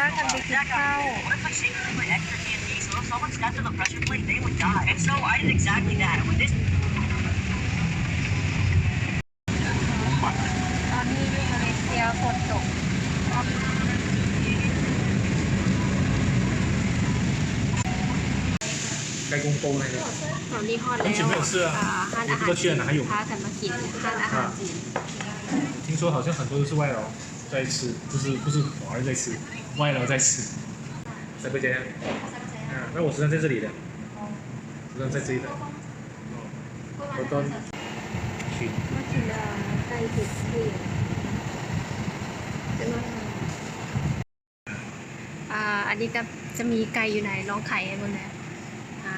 ພາກັນໄປກິນເຂົ້າ. What if I shake it with my ex or D and D? So if someone stepped on the pressure plate, they would die. And so I did exactly that. With this ຕອນນີ້ຢູ່ມາເລເຊຍຝົນຕົກ. ໃກ້ກົງໂຕເລີຍ. ຕອນນີ້ຮອດແລ້ວ ອາ ຮ້ານອາຫານຈີນ ພາກັນມາກິນ ຮ້ານອາຫານຈີນ. 听说好像很多都是外劳在吃，不是，不是华人在吃，外劳在吃。在不在啊？啊，那我时常在这里的，时常在这里的。哦，我都去。我觉得该去吃。真的吗？ ອ່າ ອັນນີ້ກໍຈະມີໄກ່ຢູ່ໃນ ລອງໄຂໃຫ້ເບິ່ງແດ່. ອ່າ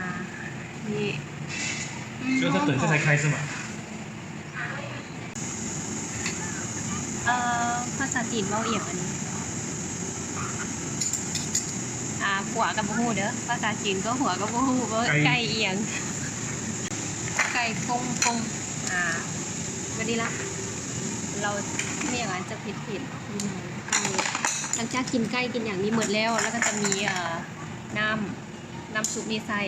ນີ້ ອືມ 所以他等一下才开是吗？ ເອີ ພາສາຈີນເວົ້າອີ່ຫຍັງອັນນີ້? ອ່າ ຂົວກໍບໍ່ຮູ້ເດີ ພາສາຈີນກໍຫົວກໍບໍ່ຮູ້ວ່າໄກ່ອີ່ຫຍັງ. ໄກ່ກົງກົງ ອ່າ ແບບນີ້ລະ ລາວມີຫຍັງອາດຈະເຜັດໆ ອືມ ຫຼັງຈາກກິນໄກ່ກິນຫຍັງນີ້ໝົດແລ້ວ ລະກະຈະມີ ເອີ ນ້ຳ ນ້ຳຊຸບນີ້ໃສ່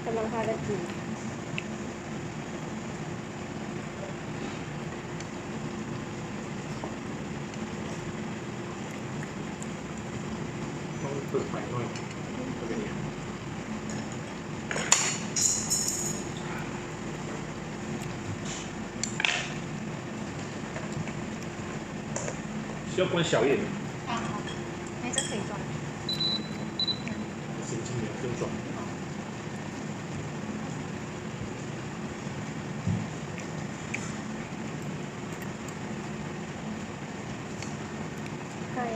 ກຳລັງພາກັນກິນ. ຕ້ອງເປີດໄຟໜ້ອຍ ມັນເປັນຫຍັງ? 需要关小一点。啊，好，那个可以装。神经病，不用装。 ໄກ່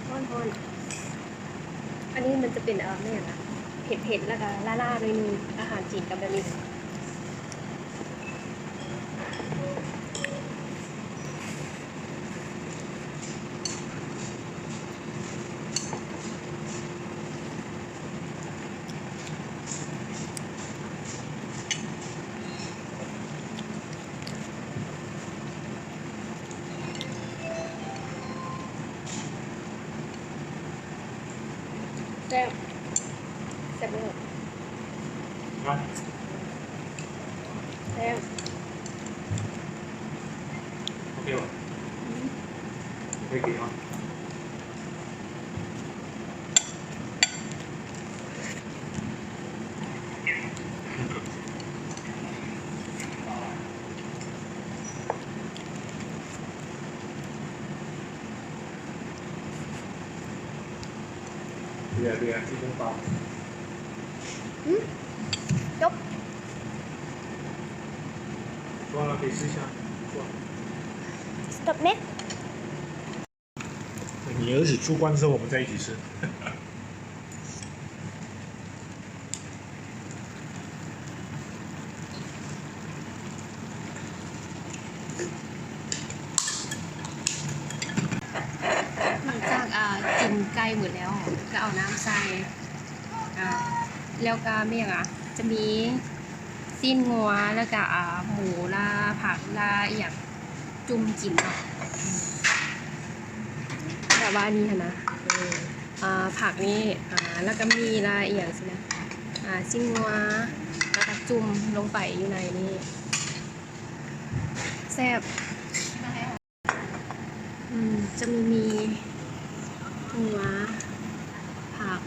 ຮ້ອນໆ ອັນນີ້ມັນຈະເປັນ ເອີ ແມ່ນຫຍັງນະ ເຜັດໆ ແລ້ວກະລ້າໆ ໜ້ອຍໜຶ່ງ ອາຫານຈີນກະແບບນີ້. ແຊບ ແຊບເລີຍ ແຊບ ໂອເຄບໍ່? ອືມ ໂອເຄເນາະ. ເບຍ ເບຍ ທີ່ເບິ່ງເປົ່າ ຫືມ ຈົບ ສະຕັອບແນ່. 你儿子出关之后，我们再一起吃。 ຫຼັງຈາກ ອ່າ ກິນໄກ່ໝົດແລ້ວ ກໍເອົານ້ຳໃສ່ ອ່າ ແລ້ວກໍມີຫຍັງອະ ຈະມີ ຊີ້ນງົວ ແລ້ວກະ ອ່າ ໝູລະ ຜັກລະ ອີ່ຫຍັງ ຈຸ່ມກິນເນາະ ແບບວ່າອັນນີ້ຫັ້ນນະ ເອີ ອ່າ ຜັກນີ້ ອ່າ ແລ້ວກະໝີ່ລະ ອີ່ຫຍັງຊີ້ນະ ອ່າ ຊີ້ນງົວ ແລ້ວກະຈຸ່ມລົງໄປຢູ່ໃນນີ້ ແຊບ. ອືມ ຈະມີໝູ ຜັກ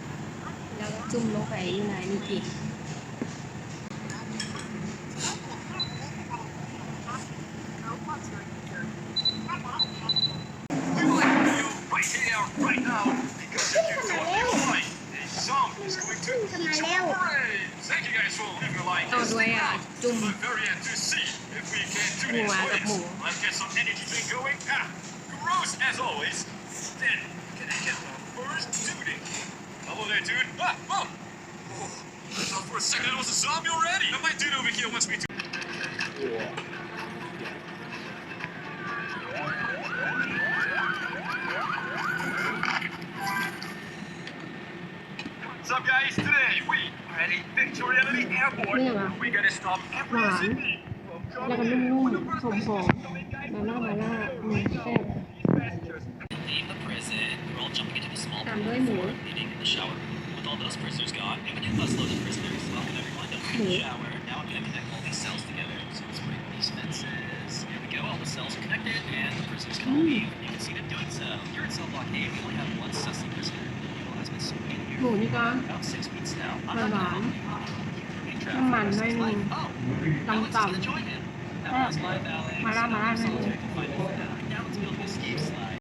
ແລ້ວກະຈຸ່ມລົງໄປຢູ່ໃນນີ້ອີກ. ຕໍ່ດ້ວຍ ອ່າ ຈຸ່ມ ຫົວກັບໝູ What's up, guys? Today we are at a virtual reality airport. ແມ່ນຫຍັງຫວາ? We gotta stop every city. ແລ້ວກໍນຸ້ມໆ ຫອມໆ ມາມ່າ ມາລ່າ ອືມ ແຊບ. ຕາມດ້ວຍໝູ. ອືມ ໝູນີ້ກໍຫວານໆ ນ້ຳມັນໜ້ອຍໜຶ່ງ ຕຳໆ ແຊບ ມາລ່າ ມາລ່າໜ້ອຍໜຶ່ງ.